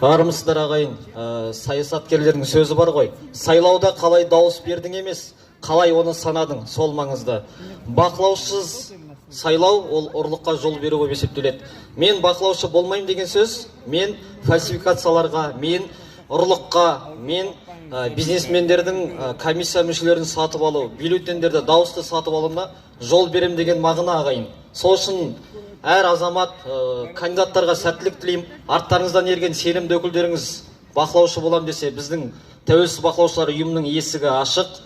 Армысыздар, ағайын! Саясаткерлердің сөзі бар ғой: сайлауда қалай дауыс бердің емес, қалай оны санадың, сол маңызды. Бақылаусыз сайлау ол ұрлыққа жол беру болып есептеледі. Мен бақылаушы болмаймын деген сөз – мен фальсификацияларға, мен ұрлыққа, мен бизнесмендердің комиссия мүшелерін сатып алу, бюллетендерді, дауысты сатып алуына жол берем деген мағына, ағайын. Сол үшін әр азамат, кандидаттарға сәттілік тілеймін. Арттарыңыздан ерген сенімді өкілдеріңіз бақылаушы болам десе, біздің Тәуелсіз бақылаушылар ұйымының есігі ашық.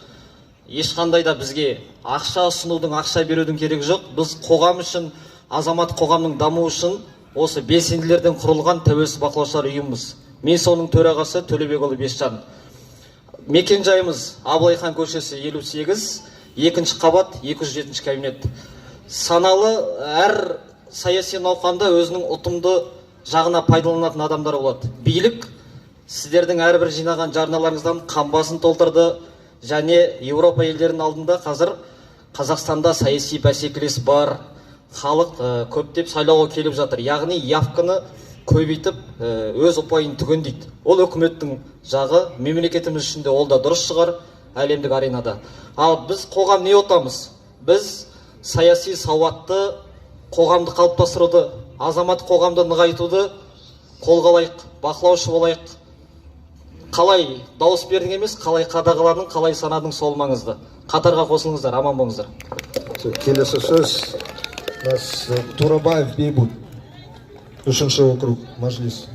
Ешқандай да бізге ақша ұсынудың, ақша берудің керегі жоқ. Біз қоғам үшін, азамат қоғамның дамуы үшін осы белсенділерден құрылған Тәуелсіз бақылаушылар ұйымымыз. Мен соның төрағасы Төлебекұлы Бесжан. Мекен жайымыз: Абылай хан көшесі, 58, екінші қабат, 207 кабинет. Саналы, әр саяси науқанда өзінің ұтымды жағына пайдаланатын адамдар болады. Билік сіздердің әрбір жинаған жарналарыңыздан қамбасын толтырды және Еуропа елдерінің алдында қазір Қазақстанда саяси бәсекелес бар, халық көптеп сайлауға келіп жатыр, яғни явканы көбейтіп, өз ұпайын түгендейді. Ол үкіметтің жағы, мемлекетіміз үшін де ол да дұрыс шығар әлемдік аренада. Ал біз, қоғам, не ұтамыз? Біз саяси сауатты қоғамды қалыптастыруды, азамат қоғамды нығайтуды қолға алайық, бақылаушы болайық. Қалай дауыс бердің емес, қалай қадағаладың, қалай санадың, сол маңызды. Қатарға қосылыңыздар, аман болыңыздар. Келесі сөз у нас Турабаев Бейбут, үшінші округ, Мәжіліс.